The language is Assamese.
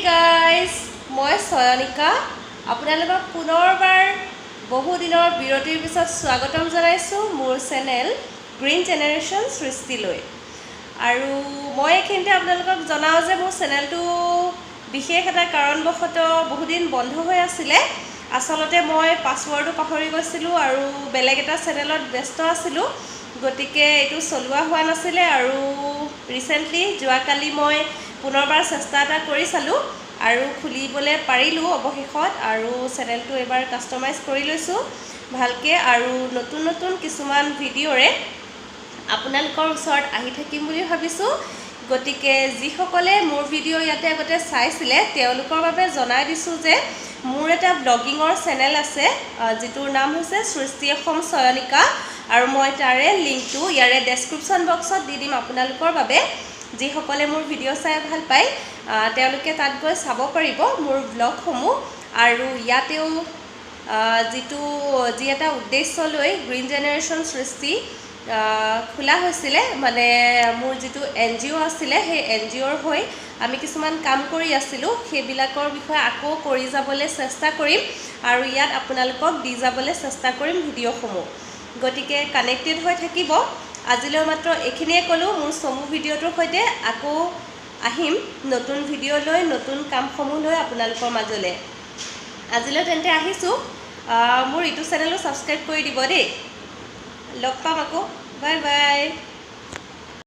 গাইজ, মই চয়নিকা আপোনালোকক পুনৰবাৰ বহুদিনৰ বিৰতিৰ পিছত স্বাগতম জনাইছোঁ মোৰ চেনেল গ্ৰীণ জেনেৰেশ্যন সৃষ্টিলৈ। আৰু মই এইখিনিতে আপোনালোকক জনাওঁ যে মোৰ চেনেলটো বিশেষ এটা কাৰণবশতঃ বহুদিন বন্ধ হৈ আছিলে। আচলতে মই পাছৱৰ্ডো পাহৰি গৈছিলোঁ আৰু বেলেগ এটা চেনেলত ব্যস্ত আছিলোঁ, গতিকে এইটো চলোৱা হোৱা নাছিলে। আৰু ৰিচেণ্টলি যোৱাকালি মই পুনৰবাৰ চেষ্টা এটা কৰি চালোঁ আৰু খুলিবলৈ পাৰিলোঁ অৱশেষত। আৰু চেনেলটো এইবাৰ কাষ্টমাইজ কৰি লৈছোঁ ভালকৈ আৰু নতুন নতুন কিছুমান ভিডিঅ'ৰে আপোনালোকৰ ওচৰত আহি থাকিম বুলি ভাবিছোঁ। গতিকে যিসকলে মোৰ ভিডিঅ' ইয়াতে আগতে চাইছিলে, তেওঁলোকৰ বাবে জনাই দিছোঁ যে মোৰ এটা ব্লগিঙৰ চেনেল আছে, যিটোৰ নাম হৈছে সৃষ্টি অসম চয়নিকা। আৰু মই তাৰে লিংকটো ইয়াৰে ডেছক্ৰিপশ্যন বক্সত দি দিম আপোনালোকৰ বাবে। যিসকলে মোৰ ভিডিঅ' চাই ভাল পায়, তেওঁলোকে তাত গৈ চাব পাৰিব মোৰ ব্লগসমূহ। আৰু ইয়াতেও যি এটা উদ্দেশ্য লৈ গ্ৰীণ জেনেৰেশ্যন সৃষ্টি খোলা হৈছিলে, মানে মোৰ যিটো এনজিঅ' আছিলে, সেই এনজিঅ'ৰ হৈ আমি কিছুমান কাম কৰি আছিলোঁ, সেইবিলাকৰ বিষয়ে আকৌ কৰি যাবলৈ চেষ্টা কৰিম আৰু ইয়াত আপোনালোকক দি যাবলৈ চেষ্টা কৰিম ভিডিঅ'সমূহ। গতিকে কানেক্টেড হৈ থাকিব। আজিলৈ মাত্ৰ এইখিনিয়ে ক'লোঁ। মোৰ চমু ভিডিঅ'টোৰ সৈতে আকৌ আহিম নতুন ভিডিঅ' লৈ, নতুন কামসমূহ লৈ আপোনালোকৰ মাজলৈ। আজিলৈ তেন্তে আহিছোঁ। মোৰ ইটো চেনেলো ছাবস্ক্ৰাইব কৰি দিব দেই। লগ পাম আকৌ। Bye bye.